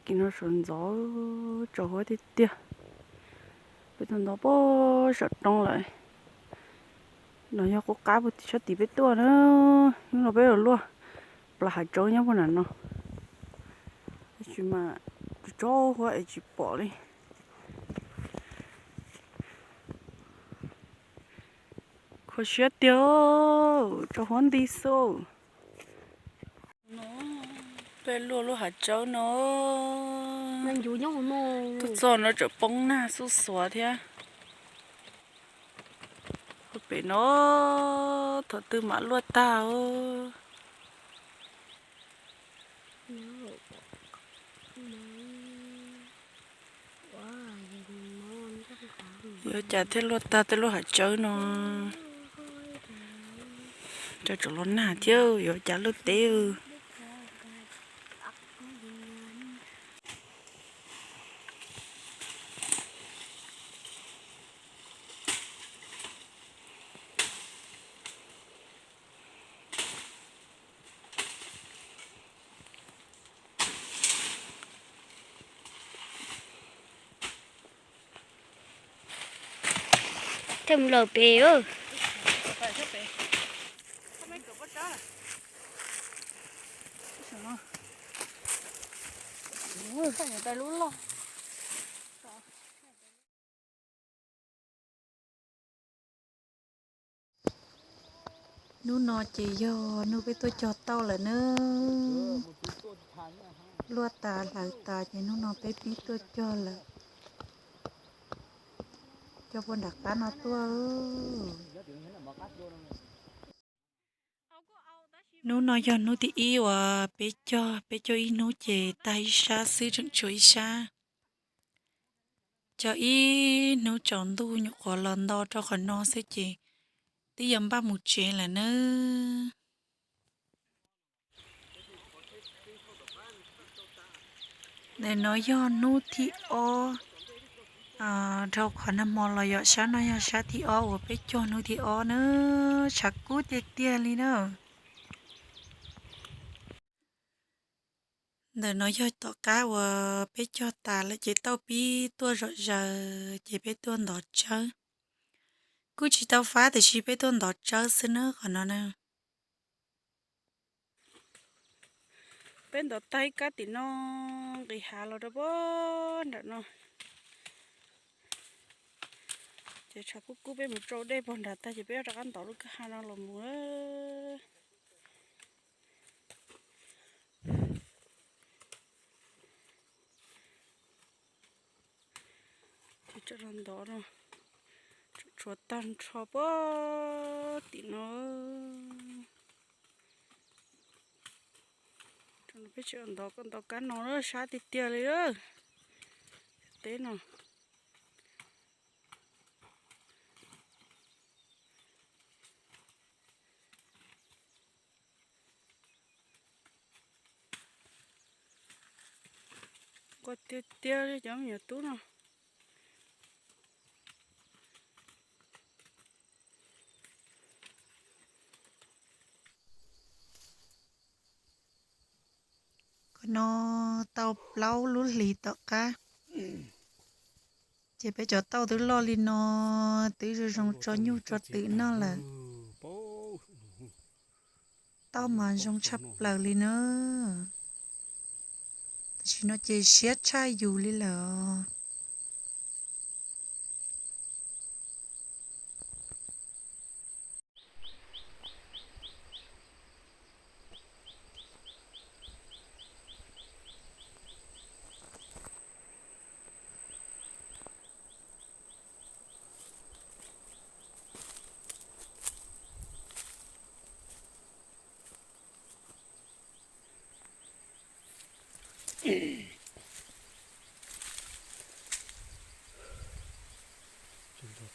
Kev no sawv ntxov tsaus huab tiag tiag. Peb tuaj ntov pog saum roob lawm. No yog qub qab puag tim sab tim peb tuaj na. Hnub no peb los luaj plas hav tsawb nyob puag nram no. Tab sis mas tsaus huab es tsis pom li. Kho siab tiag, tsaus huab nti xwb. Peb luaj lub hav tsawb no. Tuaj txog no tseem poob nag xuj xuav thiab. Pem no thaum twg mam luaj tag. Yuav cas thiaj luaj tag tej lub hav tsawb no. Cov tseem los nag thiab yuav cas luaj teb. Thiaj mus lawm pem. Hnub no ces yog hnub peb tuaj cog tauj lawm na. Luaj tas hlawv tas ces hnub no peb pib tuaj cog lawm. Cog puag nram qab no tuaj. Hnub no yog hnub thib ib uas peb cog, peb cog ib hnub ces tag ib sab xwb, tseem tshuav ib sab. Cog ib hnub tsaus ntuj nyuam qhuav los nto rau qhov no xwb ces twb yuav npaj mus tsev lawm nawb. Ntawm no yog hnub thib ob, dhau qhov nag hmo los yog sab no yog sab thib ob uas peb cog hnub thib ob na, tshav kub tiag tiag li na. Ntawm no yog tom qab uas peb cog tas lawm ces tauj pib tuaj zom zaws ces peb tuaj ntov tsawb. Kuj tsis tau fab tiam sis peb tuaj ntov tsawb xwb na qhov no na. Peb ntov tag ib kab tim no, nqis hav los rau pem nram no. Ces tshav kub kub peb mus tsau dej pog nrad tag ces peb rov qab ntov lub kwj ha no los mus. Ces tso los ntov no, tshuav tag nrho pem tim no. Peb tseem ntov, ntov kab no sab tiag tiag li teb no. Quaj tiag tiag li cov me nyuam tub no. Qhov no tau plaub lub hlis tom qab. Ces peb cov tauj twb loj li no, twb zoo zoo tso nyuj tso twm noj lawm. Tauj mas zoo tshaj plaws li na. Tam sim no ces siab tshaj yus li lawm os.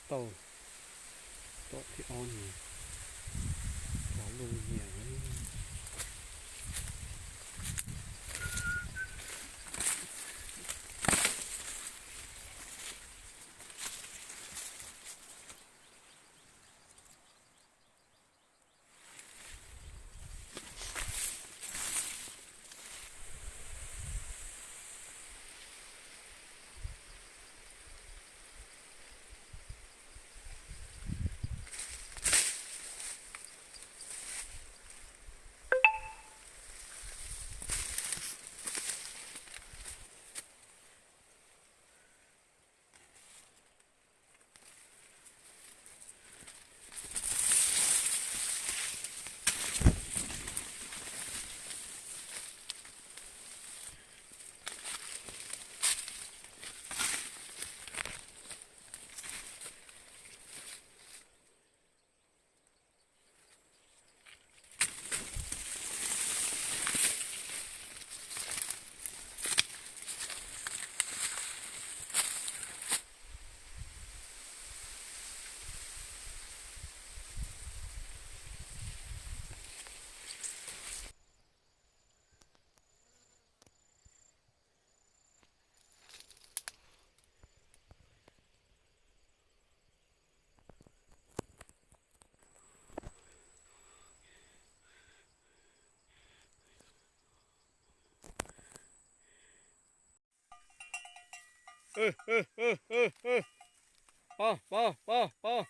Tau tom thib ob no, cov lub nyias. Pov, pov, pov, pov.